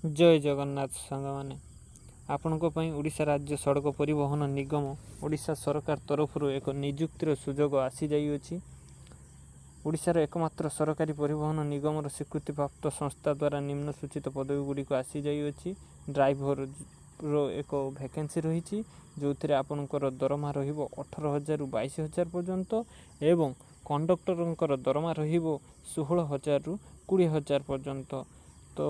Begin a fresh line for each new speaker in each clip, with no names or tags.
ଜୟ ଜଗନ୍ନାଥ ସାଙ୍ଗମାନେ, ଆପଣଙ୍କ ପାଇଁ ଓଡ଼ିଶା ରାଜ୍ୟ ସଡ଼କ ପରିବହନ ନିଗମ, ଓଡ଼ିଶା ସରକାର ତରଫରୁ ଏକ ନିଯୁକ୍ତିର ସୁଯୋଗ ଆସିଯାଇଅଛି। ଓଡ଼ିଶାର ଏକମାତ୍ର ସରକାରୀ ପରିବହନ ନିଗମର ସ୍ୱୀକୃତିପ୍ରାପ୍ତ ସଂସ୍ଥା ଦ୍ୱାରା ନିମ୍ନ ସୂଚିତ ପଦବୀ ଗୁଡ଼ିକ ଆସିଯାଇଅଛି। ଡ୍ରାଇଭରର ଏକ ଭ୍ୟାକେନ୍ସି ରହିଛି, ଯେଉଁଥିରେ ଆପଣଙ୍କର ଦରମା ରହିବ 18,000ରୁ 22,000 ପର୍ଯ୍ୟନ୍ତ ଏବଂ କଣ୍ଡକ୍ଟରଙ୍କର ଦରମା ରହିବ 16,000ରୁ 20,000 ପର୍ଯ୍ୟନ୍ତ। ତ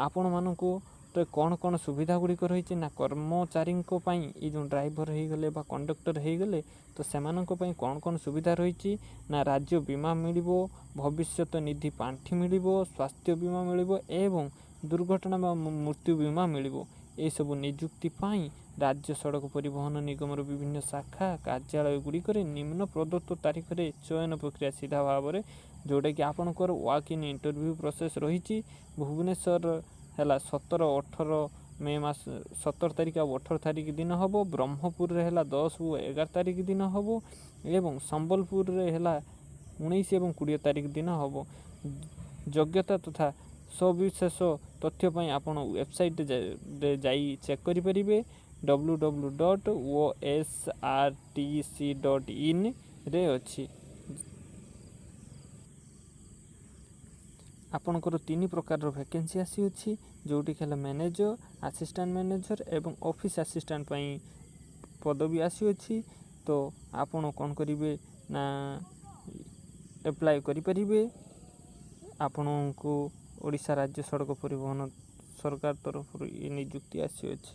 ଆପଣମାନଙ୍କୁ ତ କ'ଣ କ'ଣ ସୁବିଧା ଗୁଡ଼ିକ ରହିଛି ନା, କର୍ମଚାରୀଙ୍କ ପାଇଁ, ଏଇ ଯେଉଁ ଡ୍ରାଇଭର ହେଇଗଲେ ବା କଣ୍ଡକ୍ଟର ହେଇଗଲେ, ତ ସେମାନଙ୍କ ପାଇଁ କ'ଣ କ'ଣ ସୁବିଧା ରହିଛି ନା, ରାଜ୍ୟ ବୀମା ମିଳିବ, ଭବିଷ୍ୟତ ନିଧି ପାଣ୍ଠି ମିଳିବ, ସ୍ୱାସ୍ଥ୍ୟ ବୀମା ମିଳିବ ଏବଂ ଦୁର୍ଘଟଣା ବା ମୃତ୍ୟୁ ବୀମା ମିଳିବ। ଏସବୁ ନିଯୁକ୍ତି ପାଇଁ ରାଜ୍ୟ ସଡ଼କ ପରିବହନ ନିଗମର ବିଭିନ୍ନ ଶାଖା କାର୍ଯ୍ୟାଳୟ ଗୁଡ଼ିକରେ ନିମ୍ନ ପ୍ରଦତ୍ତ ତାରିଖରେ ଚୟନ ପ୍ରକ୍ରିୟା ସିଧା ଭାବରେ, ଯେଉଁଟାକି ଆପଣଙ୍କର ୱାକ୍ ଇନ୍ ଇଣ୍ଟରଭ୍ୟୁ ପ୍ରୋସେସ୍ ରହିଛି। ଭୁବନେଶ୍ୱର ହେଲା 17 18 ମେ ମାସ, 17 ତାରିଖ ଆଉ 18 ତାରିଖ ଦିନ ହେବ। ବ୍ରହ୍ମପୁରରେ ହେଲା 10 ଓ 11 ତାରିଖ ଦିନ ହେବ ଏବଂ ସମ୍ବଲପୁରରେ ହେଲା 19 ଏବଂ 20 ତାରିଖ ଦିନ ହେବ। ଯୋଗ୍ୟତା ତଥା ସବିଶେଷ ତଥ୍ୟ ପାଇଁ ଆପଣ ୱେବସାଇଟ୍ରେ ଯାଇ ଚେକ୍ କରିପାରିବେ, ww.osrtc.inରେ ଅଛି। ଆପଣଙ୍କର ତିନି ପ୍ରକାରର ଭ୍ୟାକେନ୍ସି ଆସିଅଛି, ଯେଉଁଠିକି ହେଲା ମ୍ୟାନେଜର, ଆସିଷ୍ଟାଣ୍ଟ ମ୍ୟାନେଜର ଏବଂ ଅଫିସ୍ ଆସିଷ୍ଟାଣ୍ଟ ପାଇଁ ପଦବୀ ଆସିଅଛି। ତ ଆପଣ କ'ଣ କରିବେ ନା, ଆପ୍ଲାଏ କରିପାରିବେ। ଆପଣଙ୍କୁ ଓଡ଼ିଶା ରାଜ୍ୟ ସଡ଼କ ପରିବହନ ସରକାର ତରଫରୁ ଏ ନିଯୁକ୍ତି ଆସିଅଛି।